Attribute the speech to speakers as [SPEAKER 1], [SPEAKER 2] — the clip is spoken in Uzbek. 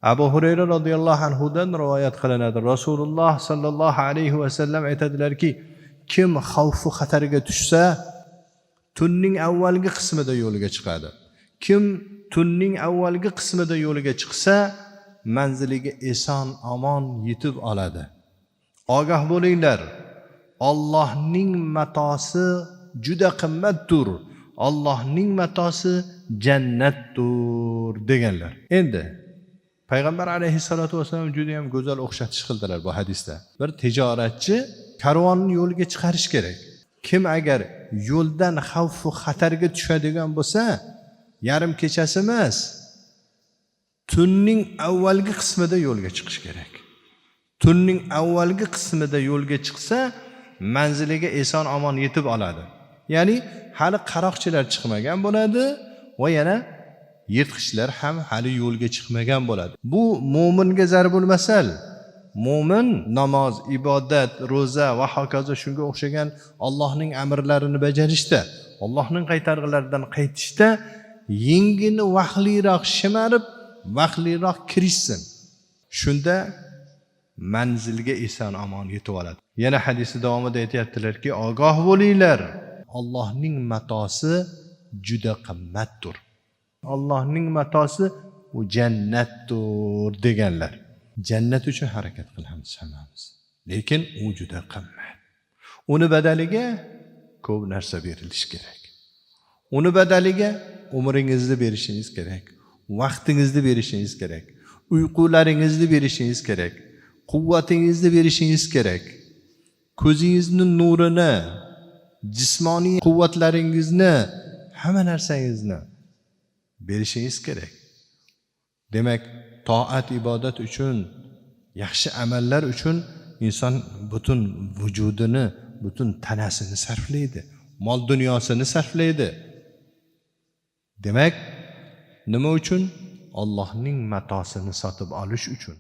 [SPEAKER 1] Abu Hurayra roziyallohu anhudan rivoyat qilinadi. Rasululloh sollallohu alayhi vasallam aytadilarki, kim xavfu xatarga tushsa, tunning avvalgi qismida yo'lga chiqadi. Kim tunning avvalgi qismida yo'lga chiqsa, manziliga eson omon yetib oladi. Ogoh bo'linglar. Allohning matosi juda qimmatdir. Allohning matosi jannatdir deganlar. Endi payg'ambar alayhissalotu vassalom juda ham go'zal o'xshatish qildilar bu hadisda. Bir tijoratchi karvonni yo'lga chiqarish kerak. Kim agar yo'ldan xavfu xatarga tushadigan bo'lsa, yarim kechasi emas, tunning avvalgi qismida yo'lga chiqish kerak. Tunning avvalgi qismida yo'lga chiqsa, manziliga eson omon yetib oladi. Ya'ni hali qaroqchilar chiqmagan bo'ladi va yana yirtqichlar ham hali yo'lga chiqmagan bo'ladi. Bu mo'minga zarbul masal. Mo'min namoz, ibodat, ro'za va hokazo shunga o'xshagan Allohning amrlarini bajarishda, Allohning qaytarg'ilaridan qaytishda yengini vaqtliroq shimarib, vaqtliroq kirishsin. Shunda manzilga eson omon yetib oladi. Yana hadisi davomida aytyaptilarki, ogoh bo'linglar. Allohning matosi juda qimmatdir. Allohning matosi u jannatdir deganlar. Jannat uchun harakat qilamiz hammamiz. Lekin u juda qimmat. Uni badaliga ko'p narsa berilishi kerak. Uni badaliga umringizni berishingiz kerak, vaqtingizni berishingiz kerak, uyqularingizni berishingiz kerak, quvvatingizni berishingiz kerak, ko'zingizni nurini, jismoniy quvvatlaringizni, hamma narsangizni berishingiz kerak. Demak, toat ibodat uchun, yaxshi amallar uchun inson butun vujudini, butun tanasini sarflaydi, mol dunyosini sarflaydi. Demak, nima uchun? Allohning matosini sotib olish uchun.